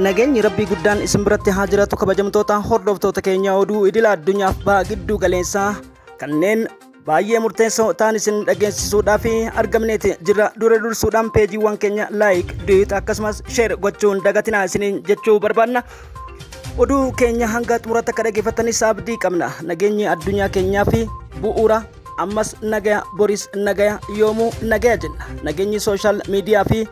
Nageenyi rabbii guddaan isin biratti haa jiraatu kabajamtoota hordoftoota keenya oduu idila addunyaaf baha gidduu galeessaa kanneen baay'ee murteessoo ta'an isin dhageessisuudhaaf argamneeti jirra. Dura dursuudhaan peejiiwwan keenya like, duet akkasumas share gochuun dagatinaa isiniin jechuu barbaanna. Oduu keenya hanga xumuratti akka dhaggeeffattanis abdii qabna. Nageenyi addunyaa keenyaa fi bu'uura ammas nagaya boris nagaya yoomuu nagaya jenna. Nageenyi sooshaal miidiyaa fi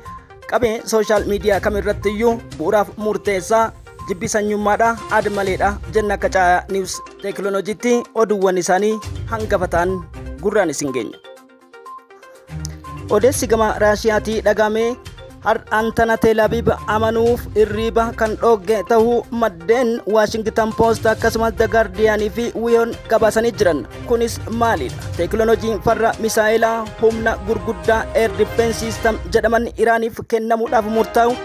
qabee sooshaal miidiyaa kamirratti iyyuu bu'uuraaf murteessaa jibbi sanyummaadha admaleedha jenna. Akka Caayaa Niwus Teekinooloojiitti oduuwwan isaanii hangafa ta'an gurraan isin geenya. Odeessi gama Raashiyaatii dhagahame har'aan tana Teelaabiib amanuuf irriiba kan dhoogge ta'uu maddeen Waashingtan Poost akkasumas The Guardian fi Wiyoon gabaasanii jiran. Kunis maalidha? Teekinooloojiin farra misaa'ilaa humna gurguddaa Air Defense System jedhaman Iraaniif kennamuudhaaf murtaa'u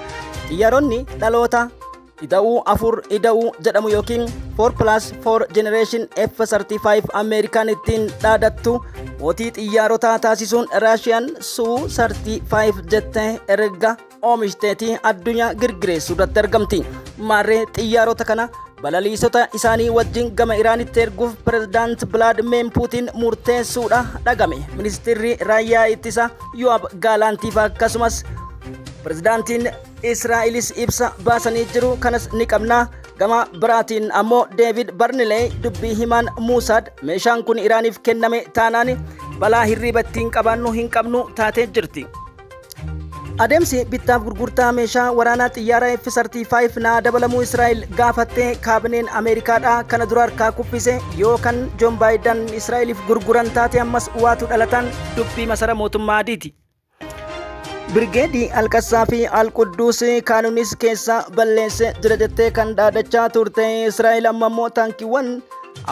xiyyaaronni dhaloota ida'uu 4 ida'uu jedhamu yookiin 4+4 generation F-35 Ameerikaan ittiin dhaadattu mootii xiyyaarotaa taasisuun Raashiyaan Su 35 jettee erga oomishteetii addunyaa girgireessuu irratti argamti. Maarree xiyyaarota kana balaliisota isaanii wajjin gama Iraanitti erguuf pirezidaant Vilaadimir Puutiin murteessuudha dhagame. Ministeerri raayyaa ittisaa Yo'ab Gaalaantiif akkasumas pirezidaantiin Israa'elis ibsa baasanii jiru. Kanas ni qabna. Gama biraatiin ammoo Deevid Barnilee dubbii himaan Muusaad meeshaan kun Iraaniif kenname taanaan balaa hirriiba ittiin qabaannu hin qabnu taatee jirti. Adeemsi bittaaf gurgurtaa meeshaa waraanaa xiyyaara F-35 naa dabalamuu Israa'el gaafattee kaabineen Ameerikaadhaa kana dura harkaa kuffise yoo kan Joon Baayiden Israa'eliif gurguran taate ammas waatu dhalataan dubbii masara mootummaa adiiti. Birgeedii Alqassaa fi Alqudduus Kaanunis keessa balleesse jira jettee kan dhaadachaa turte Israa'el amma immoo taankiiwwan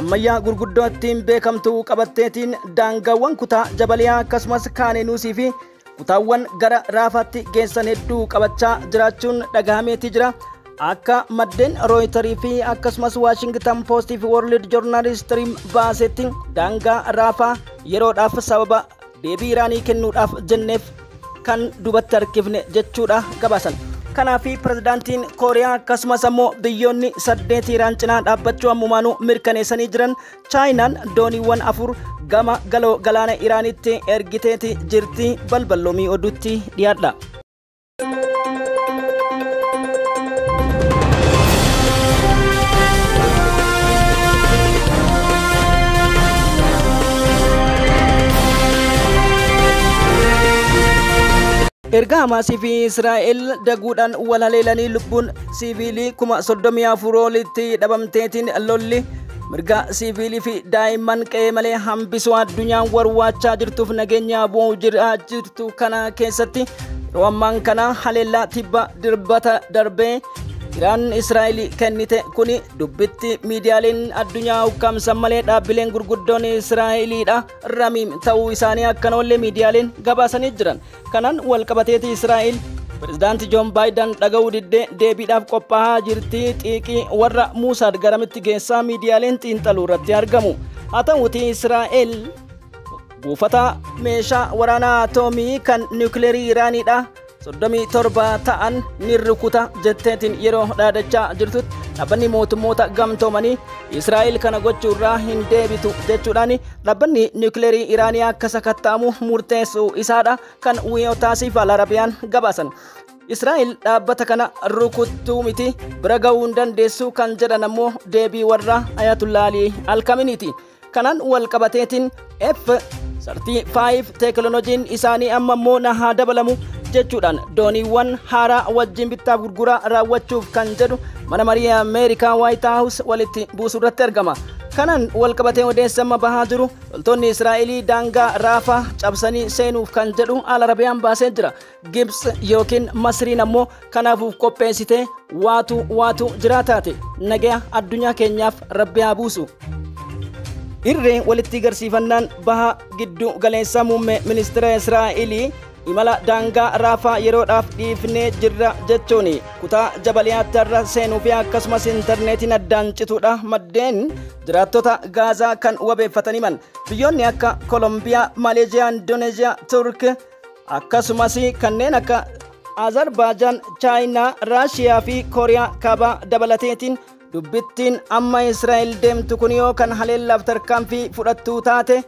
ammayyaa gurguddoo ittiin beekamtu qabatteetiin daangaawwan kutaa Jabaliyaa akkasumas Kaanenuusii fi kutaawwan gara Raafaatti geessan hedduu qabachaa jiraachuun dhagahameeti jira. Akka maddeen Rooyitarii fi akkasumas Waashingtan Poostii fi World Journal Stream baasetti daangaa Raafaa yeroodhaaf sababa deebii Iraanii kennuudhaaf jenneef kan dubatti harkifne jechuudha gabaasan. Kanaaf pirezidaantiin Kooriyaa akkasumas ammoo biyyoonni 8 Iraan cinaa dhaabbachuu ammumaanuu mirkaneessanii jiran. Chaayinaan dooniiwwan 4 gama galoo galaana Iraanitti ergiteeti jirti. Balballoomii oduutti dhiyaadha. Erga Hamaasii fi Israa'el daguudhaan wal haleelanii lubbuun siiviilii 34,000 olitti dhabamteetiin lolli mirga siiviilii fi daa'imman qe'ee malee hambisuu addunyaan warwaachaa jirtuuf nageenya bu'uu jirtu kana keessatti yeroo ammaan kana haleellaa tibba dirbata darbee Iraan Israa'el kennite kuni dubbitti miidiyaaleen addunyaa ukkaamsan malee dhaabbileen gurguddoon Israa'eliidha ramiim ta'uu isaanii akkan oollee miidiyaaleen gabaasanii jiran. Kanaan wal qabateeti Israa'el pirezidaanti Joon Baayiden dhaga'uu diddee deebiidhaaf qophaa'aa jirti. Xiiqii warra Muusaad garamitti geessaa miidiyaaleen xiinxaluu irratti argamu. Haa ta'uuti Israa'el buufata meeshaa waraanaa atoomii kan niwukileerii Iraaniidha 37 ta'an ni rukuta jetteetiin yeroo dhaadachaa jirtutti dhaabbanni mootummoota gamtoomanii Israa'el kana gochuurraa hin deebitu jechuudhaan dhaabbanni niwukileerii Iraanii akka sakatta'amu murteessuu isaadha kan Wiyootaasiif Al-Arabiyaan gabaasan. Israa'el dhaabbata kana rukuttuu miti bira ga'uu hin dandeessu kan jedhan ammoo deebii warra Ayatollah Alii Alkaminiiti. Kanaan wal qabateetiin F-35 teekinooloojiin isaanii amma immoo na haa dabalamu jechuudhaan dooniiwwan haaraa wajjin bittaaf gurguraa raawwachuuf kan jedhu mana marii Ameerikaa Waayit Haawus walitti buusuu irratti argama. Kanaan wal qabatee odeessa bahaa jiru loltoonni Israa'elii daangaa Raafaa cabsanii seenuuf kan jedhu Al-Arabiyaan baasee jira. Gibs yookiin Masriin ammoo kanaafuuf qopheessitee waatu jiraataate nagaya addunyaa keenyaaf rabbi haa buusu. Irree walitti garsiifannaan baha giddu galeessa muummee ministeera Israa'elii imala daangaa Raafaa yeroodhaaf dhiifnee jirra jechuun kutaa Jabaliyaatti har'a seenuu fi akkasumas intarneetiin addaan cituudha maddeen jiraattota Gaazaa kan wabeeffatan himan. Biyyoonni akka Kolombiyaa, Maleeshiyaa, Indoneeziyaa, Turk akkasumas kanneen akka Azerbaajaan, Chaayinaa, Raashiyaa fi Kooriyaa Kaabaa dabalateetiin dubbittiin amma Israa'el deemtu kun yoo kan haleellaaf tarkaanfii fudhattuu taate,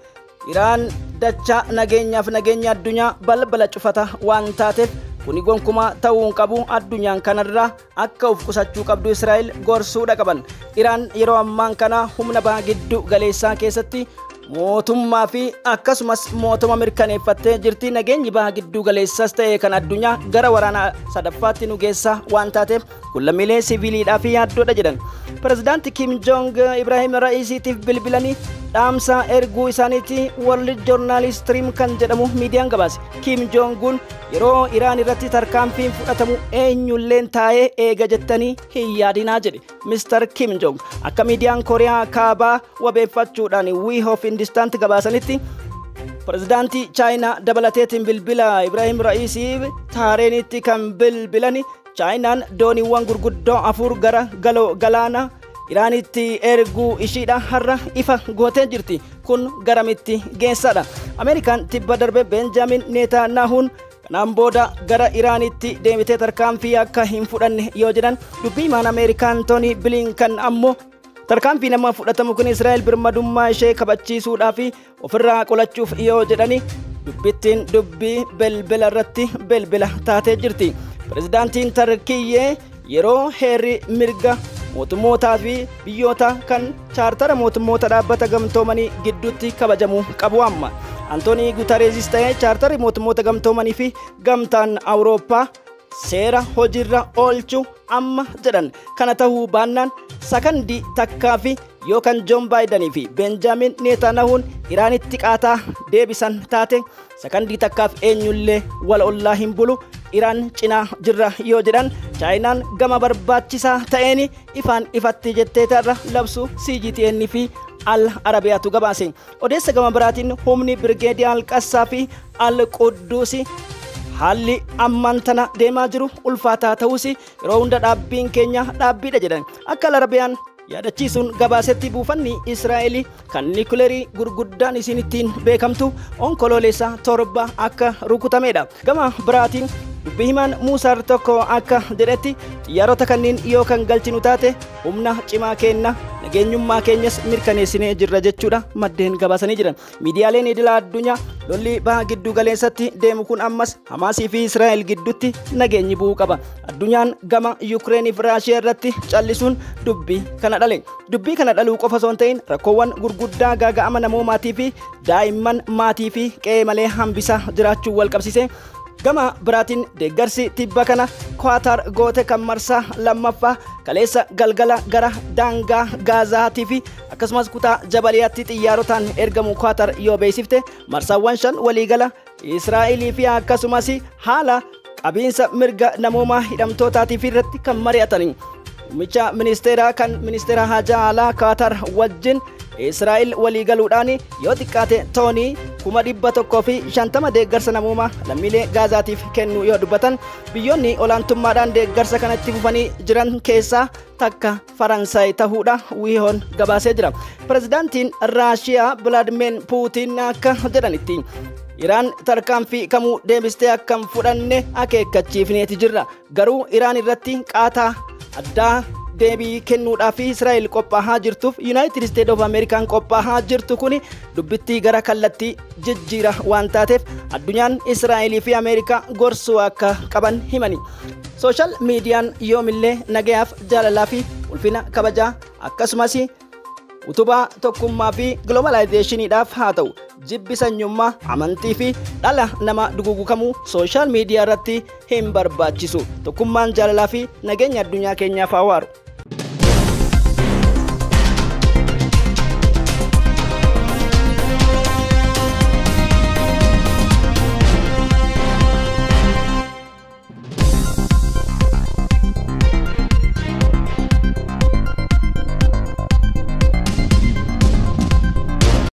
Iraan dachaa nageenyaaf nageenya addunyaa balbala cufata waan taateef, kuni gonkumaa ta'uu hin qabu, addunyaan kanarraa akka of qusachuu qabdu Israa'el gorsuudha qaban. Iraan yeroo ammaan kana humna baha giddu galeessaa keessatti mootummaa fi akkasumas mootuma mirkaneeffattee jirti. Nageenyi baha giddu galeessas ta'e kan addunyaa gara waraana sadaffaatti nu geessa waan taateef, kun lammiilee siviiliidhaa fi yaaddoodha jedhan. Pirezidaanti Kim Jong Ibrahim Ra'iisiitiif bilbilanii dhaamsa erguu isaaniitti World Journalist Stream kan jedhamu miidiyaan gabaase. Kim Jong-un yeroo Iraan irratti tarkaanfiin fudhatamu eenyulleen taa'ee eega jettanii hin yaadinaa jedhe Mr. Kim Jong. Akka miidiyaan Kooriyaa Kaabaa wabeeffachuudhaan We of Hindustan gabaasanitti, pirezidaantii Chaayinaa dabalateetiin bilbila Ibrahim Ra'iisii Taareenitti kan bilbilani. Chaayinaan dooniiwwan gurguddoo 4 gara galaana Iraanitti erguu ishiidha har'a ifa gootee jirti. Kun garamitti geessadha? Ameerikaan tibba darbe Benjaamin Netanyahuun kanaan booda gara Iraanitti deebitee tarkaanfii akka hin fudhanne yoo jedhan, dubbii himaan Ameerikaan Tooni Bilinkan ammoo tarkaanfii nama fudhatamu kun Israa'el birmadummaa ishee kabachiisuudhaa fi ofirraa qolachuuf yoo jedhani, dubbittiin dubbii bilbila irratti bilbila taatee jirti. Pirezidaantiin Tarkiyyee yeroo heerri mirga mootummootaa fi biyyoota kan chaartara mootummoota Dhaabbata Gamtoomanii gidduutti kabajamuu qabu amma. Antoonii Gutareezis ta'ee chaartarri mootummoota gamtoomanii fi Gamtaan Awurooppaa seera hojiirra oolchuu amma jedhan. Kana ta'uu baannaan sakandii takkaa fi yookaan Joon Baayidanii fi Benjaamin Netanyahuun Iraanitti qaataa deebisan taate, sakandii takkaaf eenyullee wal ollaa hin bulu. Iraan cinaa jirra yoo jedhan, Chaayinaan gama barbaachisaa ta'een ifaan ifatti jettee irra labsu CGTN fi Al Arabiyaatu gabaase. Odeessa gama biraatiin, humni Birgeedii Alqassaa fi Al Qudduusi haalli ammaan tana deemaa jiru ulfaataa ta'us, yeroo hunda dhaabbiin keenya dhaabbiidha jedhan. Akka Al Arabiyaan yaadachiisuun gabaasetti, buufanni Israa'el kan nikuleerii gurguddaan isin ittiin beekamtu Onkoloolessa 7 akka rukutamedha. Gama biraatiin dubbii himaan Muusaar tokko akka jedhetti, xiyyaarota kanneen yoo kan galchinu taate humna cimaa kenna, nageenyummaa keenyas mirkaneessinee jirra jechuudha maddeen gabaasanii jiran. Miidiyaaleen idila addunyaa lolli baha giddu galeessatti deemu kun ammas Hamaasii fi Israa'el gidduutti nageenyi bu'uu qaba. Addunyaan gama Yukireenii fi Raashiyaa irratti callisuun dubbii kana dhale. Dubbii kana dhaluu qofa osoo hin ta'in, rakkoowwan gurguddaa gaaga'ama namoomaatii fi daa'imman maatii fi qe'ee malee hambisaa jiraachuu wal qabsiise. Gama biraatiin deeggarsi tibba kana Kwaatar goote kan marsaa lammaffaa kaleessa galgala gara daangaa Gaazaatii fi akkasumas kutaa Jabaliyaatti xiyyaarotaan ergamu Kwaatar yoo beeksifte, marsaawwan 5 waliigala Israa'elii fi akkasumas haala qabiinsa mirga namoomaa hidhamtootaatiif irratti kan mari'atan. Muummicha ministeeraa kan ministeera haajaa alaa Kwaatar wajjin Israa'el waliigaluudhaan yoo xiqqaate toonii 150,000 deeggarsa namoomaa lammiilee Gaazaatiif kennuu yoo dubbatan, biyyoonni olaantummaadhaan deeggarsa kanatti fufanii jiran keessaa takka Faransaay ta'uudha wiihoon gabaasee jira. Pirezidaantiin Raashiyaa Bilaadimeen Puutiin akka jedhanitti, Iraan tarkaanfii kamuu deebistee akka hin fudhanne akeekkachiifneeti jirra. Garuu Iraan irratti qaataa addaa deebii kennuudhaaf Israa'el qophaa'aa jirtuuf Yuunaayitid Isteet of Ameerikaan qophaa'aa jirtu kun dubbittii gara kallattii jijjiira waan taateef, addunyaan Israa'elii fi Ameerikaa gorsuu akka qaban himani. Sooshaal miidiyaan yoomillee nagayaaf, jaalalaa fi ulfina kabajaa, akkasumas utubaa tokkummaa fi giloobaalaayizeeshiniidhaaf haa ta'u. Jibbi sanyummaa, amantii fi dhala nama duguugukamuu sooshaal miidiyaa irratti hin barbaachisu. Tokkummaan, jaalalaa fi nageenya addunyaa keenyaaf haa waaru.